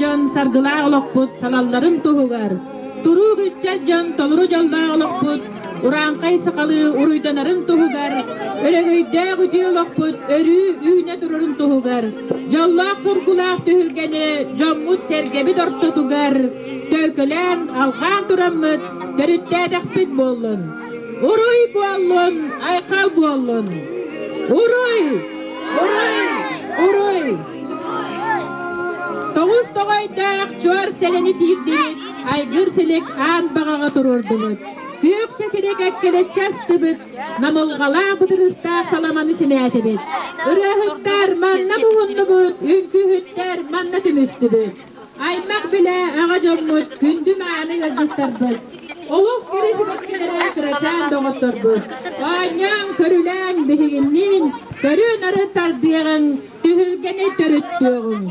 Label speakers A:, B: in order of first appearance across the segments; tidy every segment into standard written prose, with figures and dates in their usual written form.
A: дьон саргылаах олохпут салалларын туһугар, туруук ыччат дьон толору дьоллоох олохпут урааҥхай сахалыы уруйданарын туһугар, өрөгөйдөөх үтүө олохпут өрүү үүнэ турарын туһугар, дьоллоох-соргулаах түһүлгэни дьоммут-сэргэбит ортотугар төлкөлөөн, алҕаан тураммыт төрүттээтэхпит буоллун! Уруй буоллун, айхал буоллун! Уруй! Уруй! Уруй! Тоҕус тоҕойдоох чуор сэлэни тиирдибит, айгыр силик аан баҕаҕа туруордубут. Күөх чэчирик эккэлэччи астыбыт, намылҕалаах бытырыстаах саламаны симээтибит. Ырыаһыттар манна муһуннубут, үҥкүүһүттэр манна түмүстүбүт. Аймах билэ аҕа дьоммут, күндү мааны ыалдьыттарбыт, олох кэрэ сибэккилэрэ кырачаан доҕотторбут, оонньооҥ, көрүлээҥ биһигинниин, көрү-нары тардыаҕыҥ, түһүлгэни төрүттүөҕүҥ.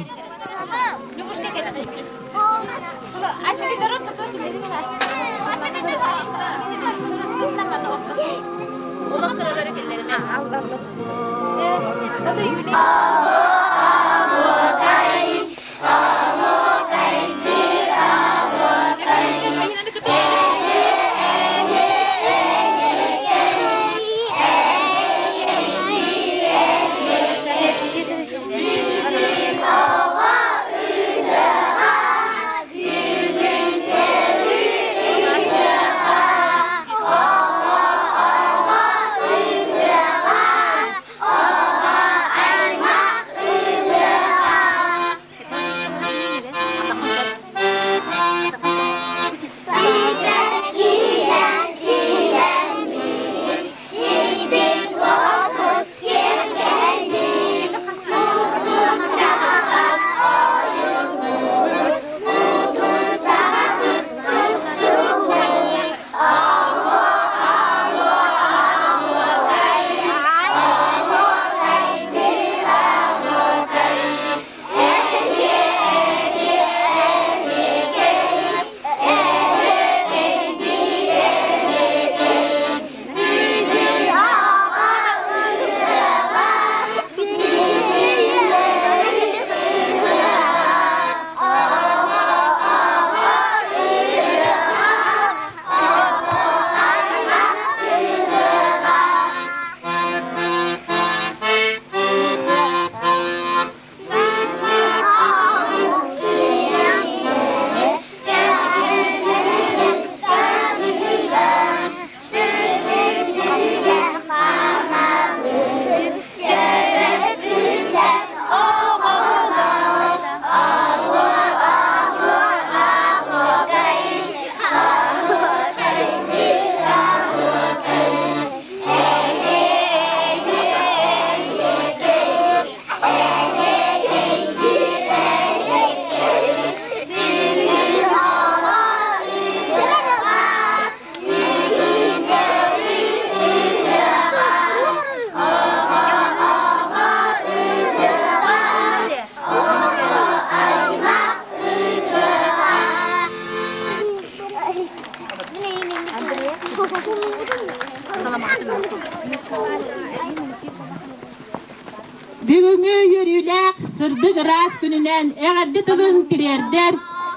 A: Бүгүҥҥү үөрүүлээх, сырдык ыраас күнүнэн эҕэрдэ тылын тириэрдэр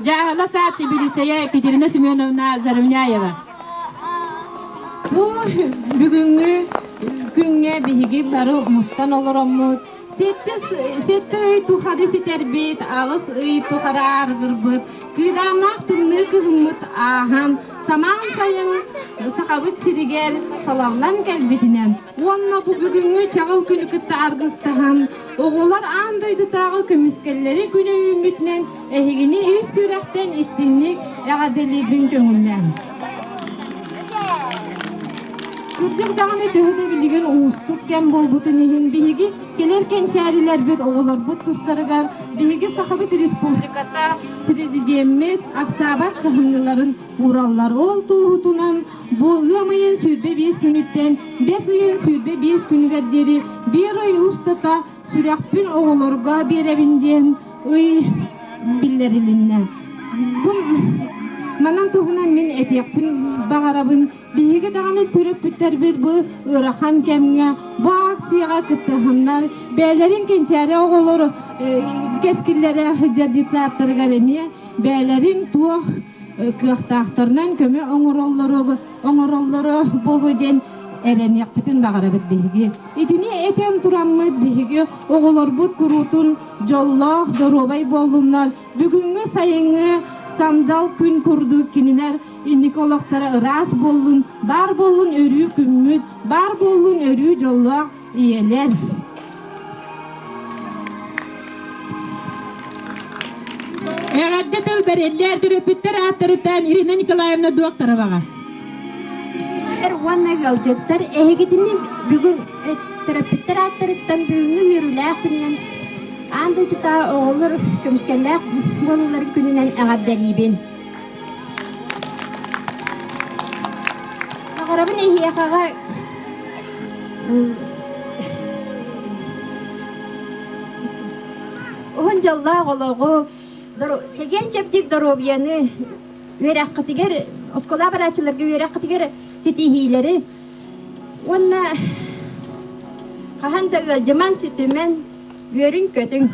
A: Дьааһыла саад сэбиэдиссэйэ Екатерина Семеновна Заровняева.
B: Бу бүгүҥҥү күҥҥэ биһиги бары мустан олороммут, сэттэ ый тухары ситэрбит, аҕыс ый тухары ааргырбыт, кыыдааннаах тымныы кыһыммыт ааһан, самаан сайын Сахабыт сиригэр салаллан кэлбитинэн уонна бу бүгүҥҥү чаҕыл күнү кытта аргыстаһан, оҕолор аан дойдутааҕы көмүскэллэри күнэ үүммүтүнэн эһигини ис сүрэхтэн истиҥник эҕэрдэлиирбин көҥүллээҥ. Кырдьык даҕаны төһө да билигин уустук кэм буолбутун иһин биһиги кэлэр кэнчээрилэрбит оҕолорбут тустарыгар биһиги Сахабыт Республиката президеммит ахсаабат кыһамньыларын уураллар. Ол туоһутунан бу ыам ыйын 25 күнүттэн бэс ыйын 25 күнүгэр диэри биир ый устата сүрэхпин оҕолорго биэрэбин диэн ый биллэрилиннэ. Бу манан туһунан мин этиэхпин баҕарабын. Биһиги даҕаны төрөппүттэрбит бу ыарахан кэмҥэ бу акцияҕа кыттыһаннар бэйэлэрин кэнчээри оҕолор
A: кэскиллэрэ сылдьар детсадтарыгар эмиэ бэйэлэрин туох кыахтаахтарынан көмө оҥороллоро оҥороллоро буолуо диэн эрэниэхпитин баҕарабыт биһиги. Итини этэн тураммыт биһиги оҕолорбут куруутун дьоллоох, доруобай буоллуннар. Бүгүҥҥү сайыҥҥы сандал күн курдук кинилэр инники олохторо ыраас буоллун, баар буоллун өрүү күммүт, баар буоллун өрүү дьоллоох ийэлэр. Эҕэрдэ тыл бэриллэр төрөппүттэр ааттарыттан Ирина Николаевна Доктороваҕа.
C: Уонна ыалдьыттар эһигитини бүгүн төрөппүттэр ааттарыттан бүгүҥҥү үөрүүлээх күнүнэн аан дойдутааҕы оҕолор көмүскэллээх буолууларын күнүнэн эҕэрдэлиибин. Баҕарабын эһиэхэҕэ уһун дьоллоох олоҕу, чэгиэн-чэбдик доруобуйаны, үөрэххитигэр, оскуола барааччыларга үөрэххитигэр ситиһиилэри уонна хаһан да ыалдьыман, сүтүмэн, үөрүҥ-көтүҥ.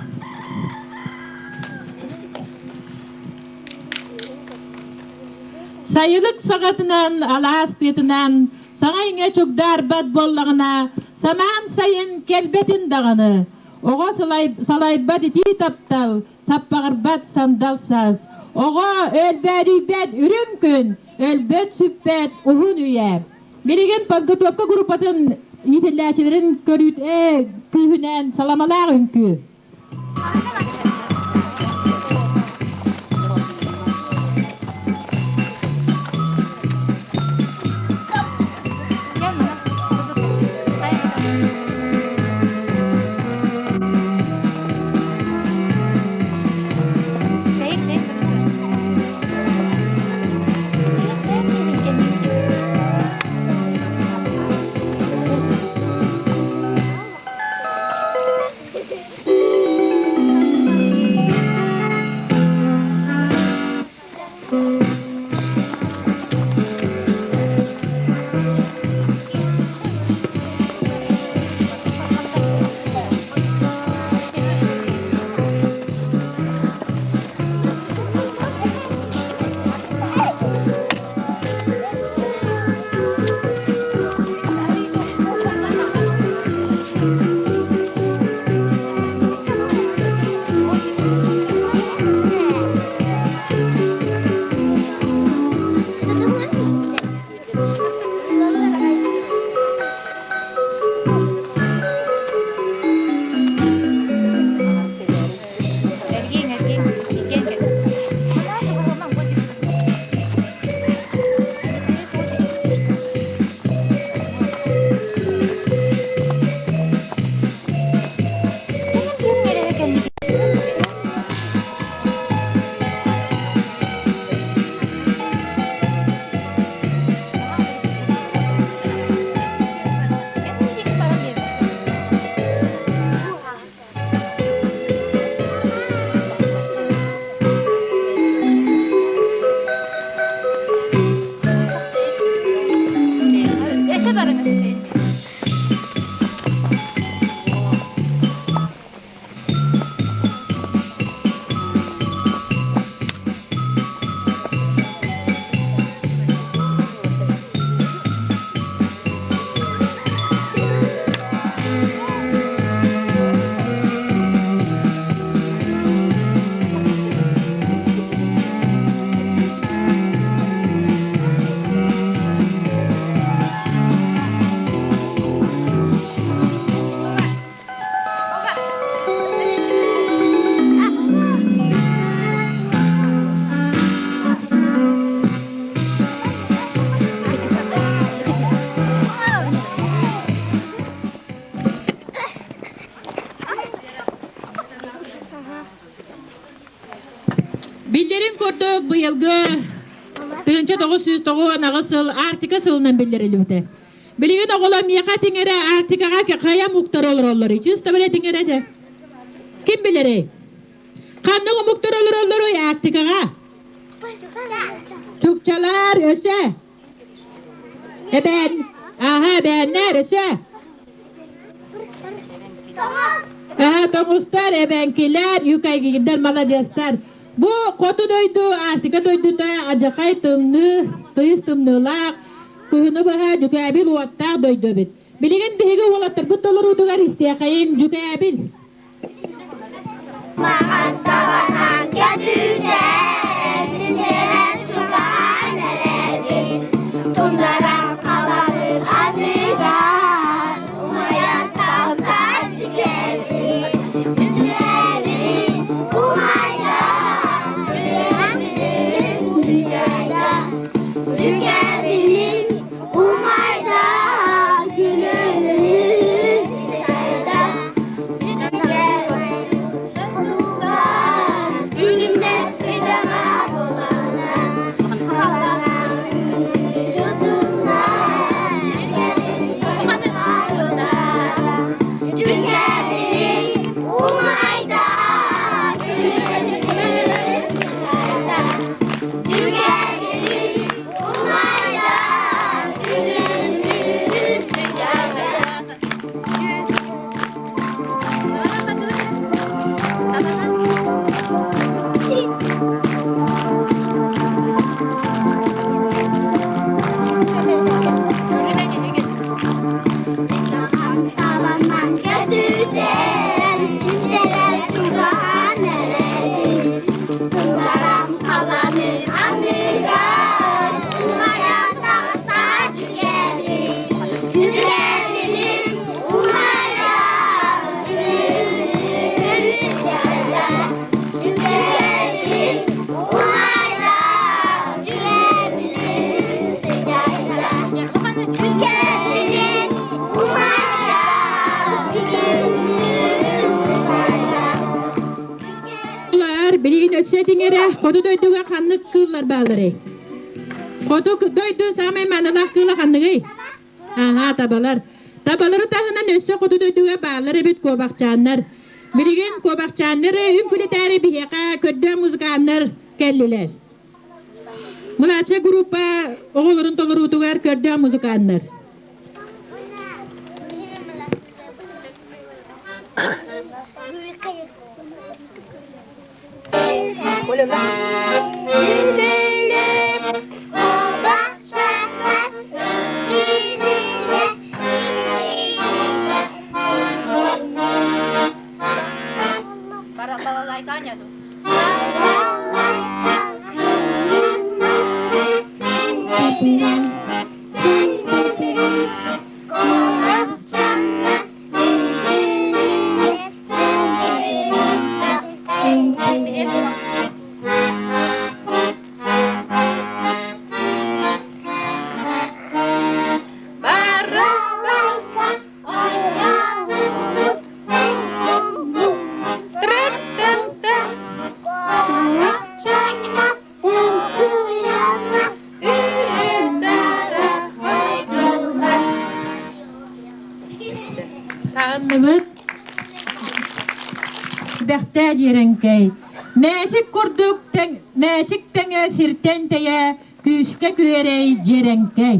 A: Сайылык саҕатынан, алаас тыатынан саҥа-иҥэ чугдаарбат буоллаҕына, самаан сайын кэлбэтин даҕаны, оҕо салайбат итии таптал, саппаҕырбат сандал саас, оҕо өлбөөдүйбэт үрүҥ күн, өлбөт-сүппэт уһун үйэ. Билигин подготовка группатын иитиллээччилэрин көрүүтэ күүһүнэн саламалаах үҥкүү. Биллэрин курдук, быйылгы 1998 сыл Арктика сылынан биллэриллибитэ. Билигин оҕолор миэхэ тиҥэрэ Арктикаҕа хайа омуктар олороллоруй? Чыста бэрэ тиҥэрэ дьэ. Ким билэрий? Ханнык омуктар олороллоруй Арктикаҕа? Чукчалар, өсө. Эбээн, аха, эбээннэр, өсө. Тоҥустар, эбэҥкилэр, юкагирдар маладьыастар. Бу хоту дойду, Арктика дойдута адьахай тымныы, тыйыс тымныылаах, кыһыны быһа дьүкээбил уоттаах дойду эбит. Билигин биһиги уолаттарбыт толоруутугар истиэхэйин дьүкээбил.
D: Маҕан табанан көтүүтэ, билэрэн чугаһаан эрэбин, тундаран халарын аныгар, умайан тахсар дьүкээбил, дьүкээбил умайда, сүрэҕим сыдьаайда, дьүкээбилин умайда, күлүмүн сыдьаайда.
A: Билигин өссө этиҥ эрэ, хоту дойдуга ханнык кыыллар баалларый? Хоту дойду саамай маанылаах кыыла ханныгый? Аһаа, табалар. Табалары таһынан өссө хоту дойдуга бааллар эбит куобахчааннар. Билигин куобахчааннары үҥкүүлэтээри биһиэхэ көрдөөх музыканнар кэллилэр. Младшая группа оҕолорун толоруутугар көрдөөх музыканнар. Таһынныбыт бэхтээ дьиэрэҥкэй. Мээчик курдук тэҥ, мээчик тэҥэ сиртэн тэйэ күүскэ күөрэй дьиэрэҥкэй.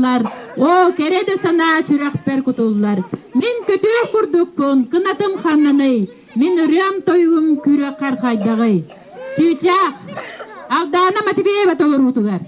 A: тутуллар, Оо, кэрэ да санаа сүрэхпэр кутуллар. Мин көтүөх курдукпун, кынатым ханнаный, Мин ырыам-тойугум күрэ хархайдаҕый. Чыычаах, Алдаана Матвеева толоруутугар.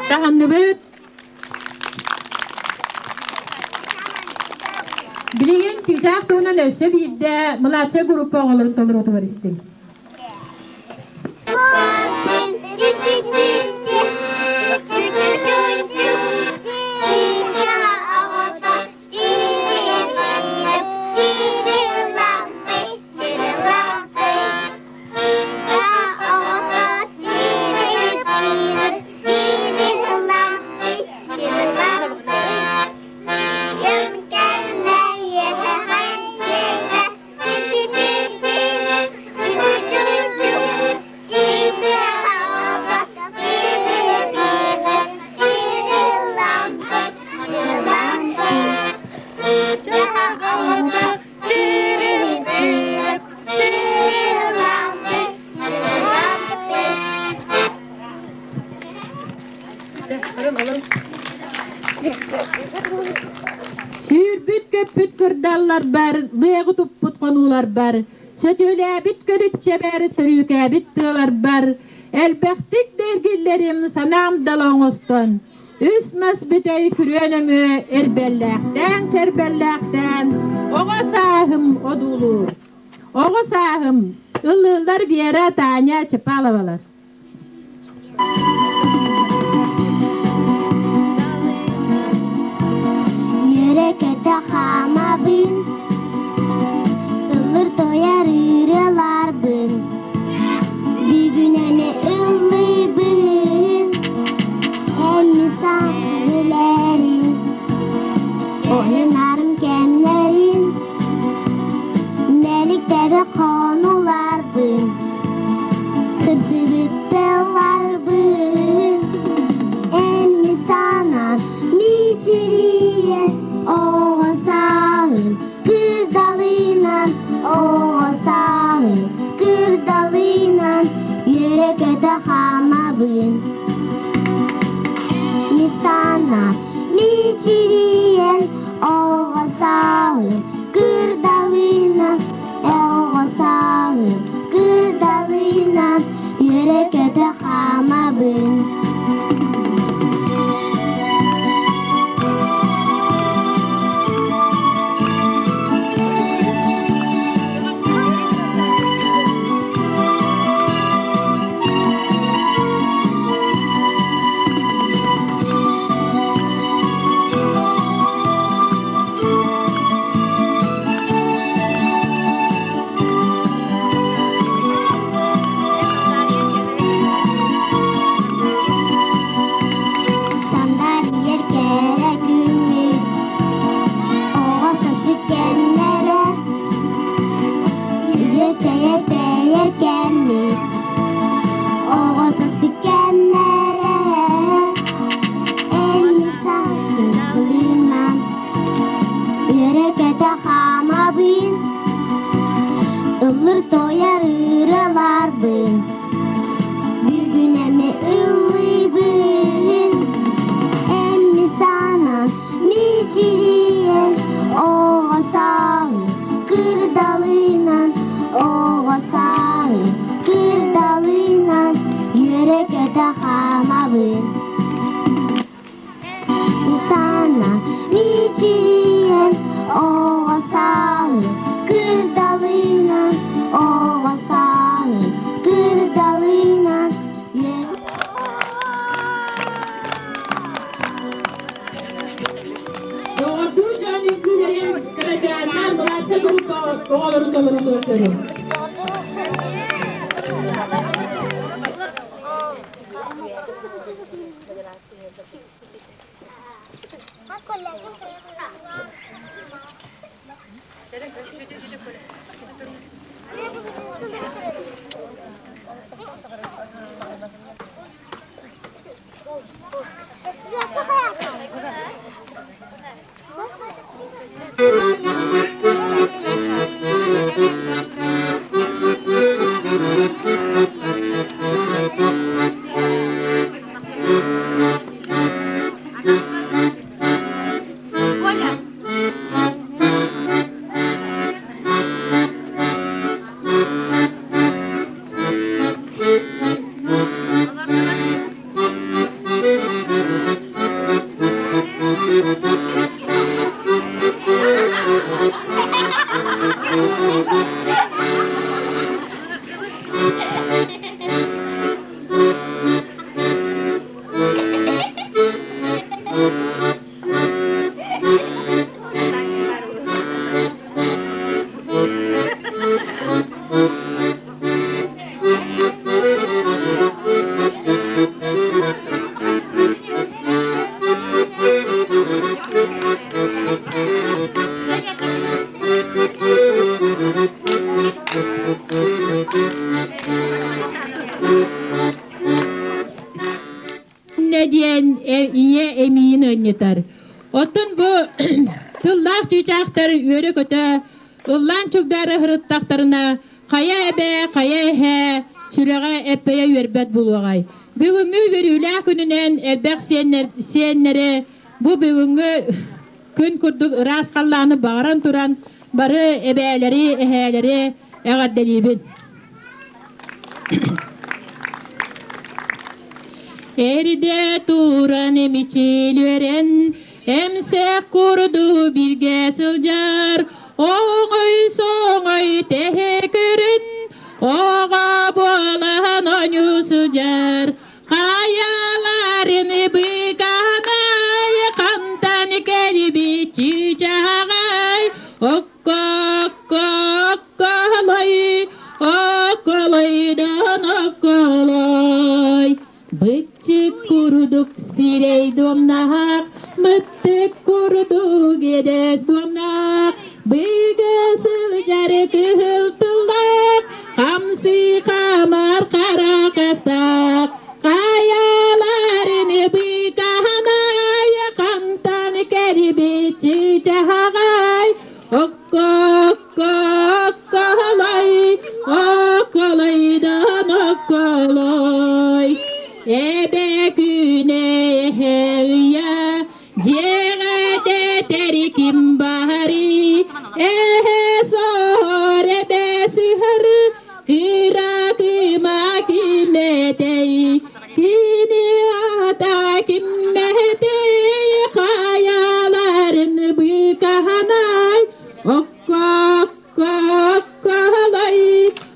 A: Таһынныбыт. Билигин чыычаах туһунан өссө биирдэ младшая группа оҕолорун толоруутугар истиҥ. Сүүрбүт-көппүт кырдалларбар, лыаҕы туппут хонууларбар, сөтүөлээбит көлүччэбэр, сөрүүкээбит тыаларбар, элбэхтик да эргиллэрим санаам дала оҥостон, үс мас бүтэй күрүө нөҥүө эрбэллээхтээн-сэрбэллээхтээн оҕо сааһым одуулуур. Оҕо сааһым ыллыыллар Вера, Таня Чапаловалар.
D: Үөрэ-көтө хаамабын, ыллыр-тойар ырыаларбын, бүгүн эмэ ыллыыбын, эн билэрин, ойунарым кэмнэрин, мэликтэбэ хонуларбын. Сырдыбыт.
B: Презентация группа оҕолорун толору көрүҥ. Диэн ийэ эмиийин ыанньытар. Оттон бу тыллаах чыычаахтар үөрэ-көтө ыллаан чугдаары сырыттахтарына, хайа эбээ, хайа эһээ сүрэҕэ эппэйэ үөрбэт буолуоҕай. Бүгүҥҥү үөрүүлээх күнүнэн элбэх сиэннэри бу бүгүҥҥү күн курдук ыраас халлааны баҕаран туран бары эбээлэри, эһээлэри эҕэрдэлиибин. Эрдэ туран эмичилүөрэн, эмсэх курду билгэ сылдьар, оҥой-соҥой тэһэ көрөн, оҕо буолан оонньуу сылдьар, хайаларын быыканай, хантан кэлбит чыычааҕай, окко-окко-окколой, окколойдон окколой. Быччык курдук сирэй дуомнаах, мыттык курдук иэдэс дуомнаах, быга сылдьар кыһыл тыллаах, хамсыы хаамар хара хастаах, хайаларын быыкаһанай, хантан кэлбит чыычааҕай, окко-окко-окколой, окколойдон окколой. Эбэ күнэ эһэ дьиэҕэ тэтэр ким баары, эһэ соһор эбэ сыһар, кыра кыма кимэтэй, кини аата киммэтэй, хайаларын быыкаһанай, окко-окко-окколой,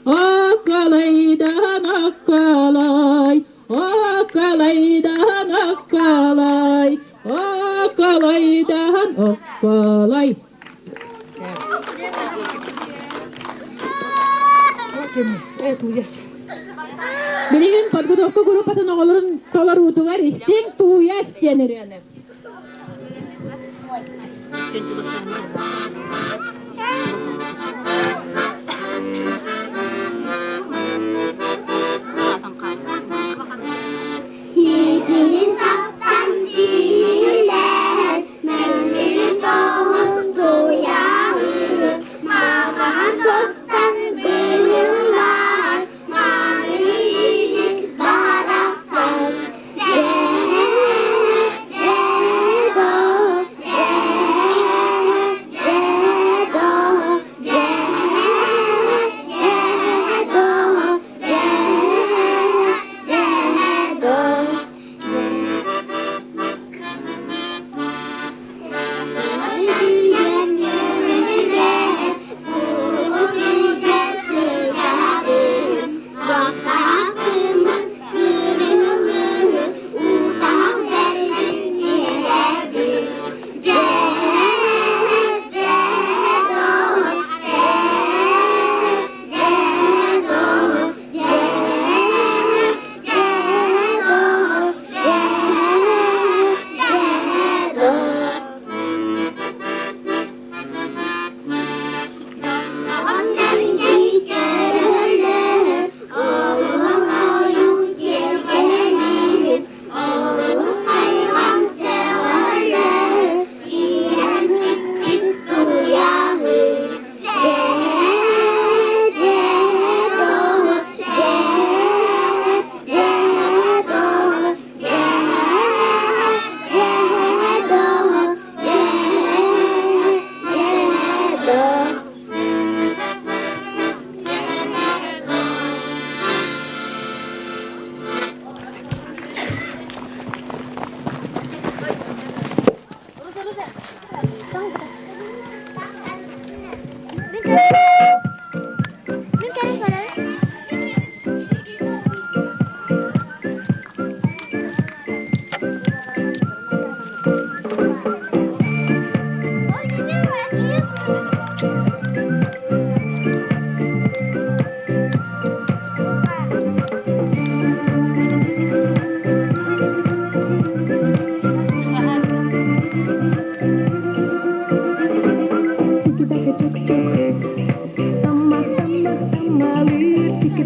B: окколойдан окколой, окколойдан окколой, окколойдан окколой. Билигин подготовка группатын оҕолорун толоруутугар истиҥ тууйас диэн ырыаны.
D: Сиэкини саптан сиилээн, мөҥмүт дьолун туйаҕы, маҥан тостон быыллаан, мааны иһит барахсан. Дьэ, дьэ, доо, дьэ, дьэ, доо.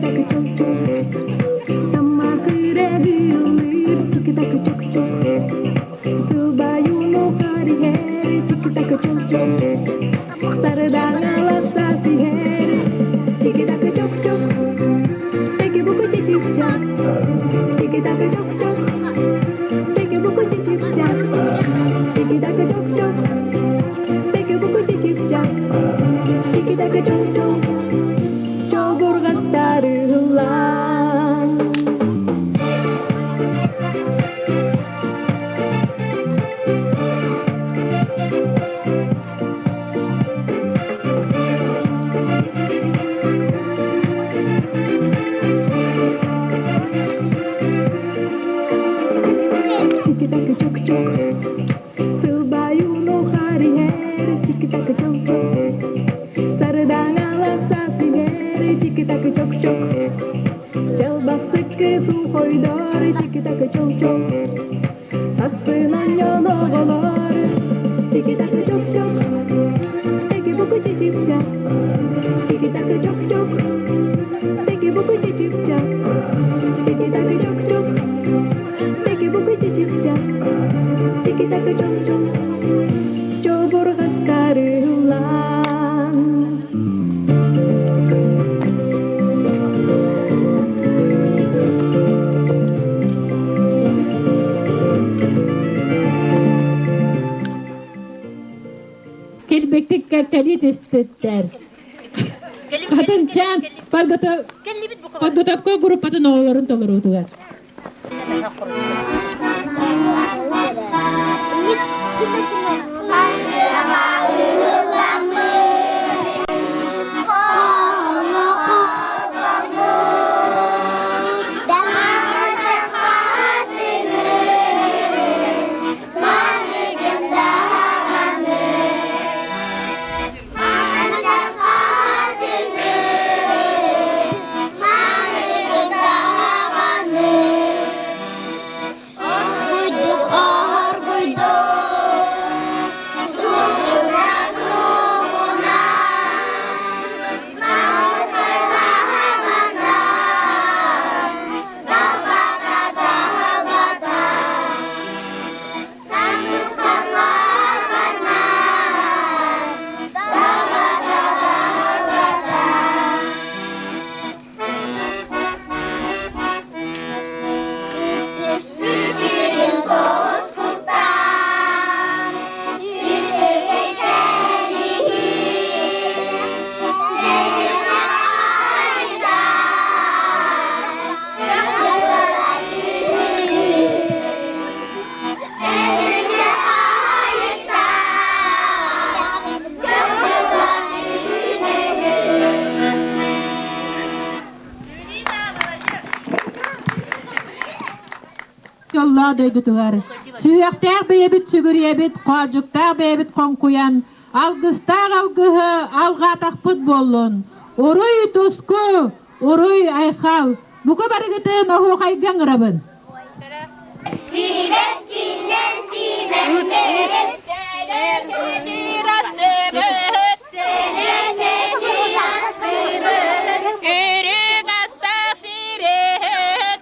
E: Тики-таки чок-чок. Таммахыра быыллыыр, тики-таки чок-чок. Сылбайуну хариһэр, тики-таки чок-чок. Сардаҥаласа түһэр, тики-таки чок-чок. Теки-буку чичик-чак, тики-таки чок-чок. Теки-буку чичик-чак, тики-таки чок-чок. Теки-буку чичик-чак, тики-таки чок-чок. Чобурҕаттары ыллаан. Тики-таки чок-чок, сылбайуну хариһэр, тики-таки чок-чок. Сардаҥаласа түһэр, тики-таки чок-чок. Чалбахсыккы сухойдор, тики-таки чок-чок. Астын онньон оҕолор, тики-таки чок-чок. Теки-буку чичик-чак, тики-таки чок-чок. Теки-буку чичик-чак, тики-таки чок-чок. Теки-буку чичик-чак, тики-таки чок-чок. Чобурҕаскары ыллаан.
A: Килбиктик кэлии түспүттэр. Хатынчаан подготовка группатын оҕолорун толоруутугар. Дьоллоох дойдутугар сүһүөхтээх бэйэбит сүгүрүйэбит, хоодьуктаах бэйэбит хоҥкуйан, алгыстаах алгыһы алҕаатахпыт буоллун. Уруй туску, уруй айхал! Бука барыгытын оһуохайга ыҥырабын.
D: Сибэккинэн симэммит,
B: Үрүҥ астаах сирэт,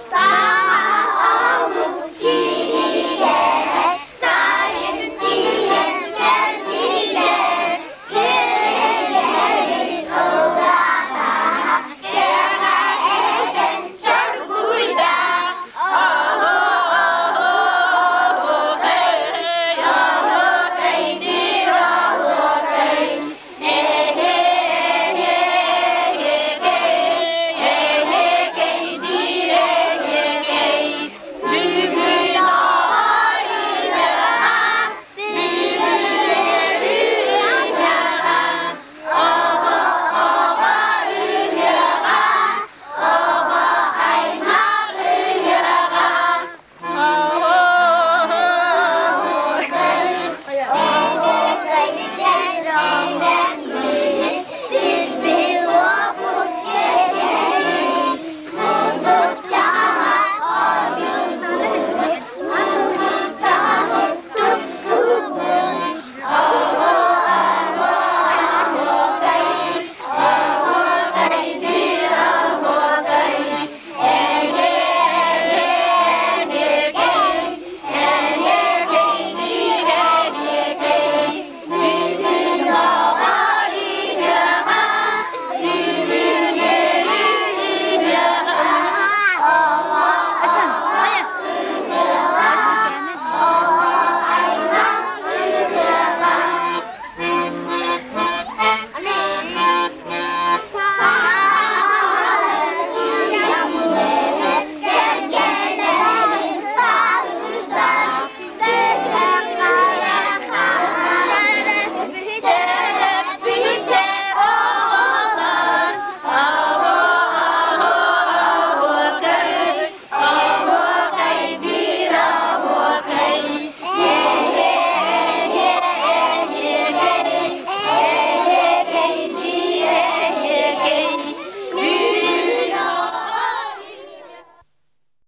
D: Саха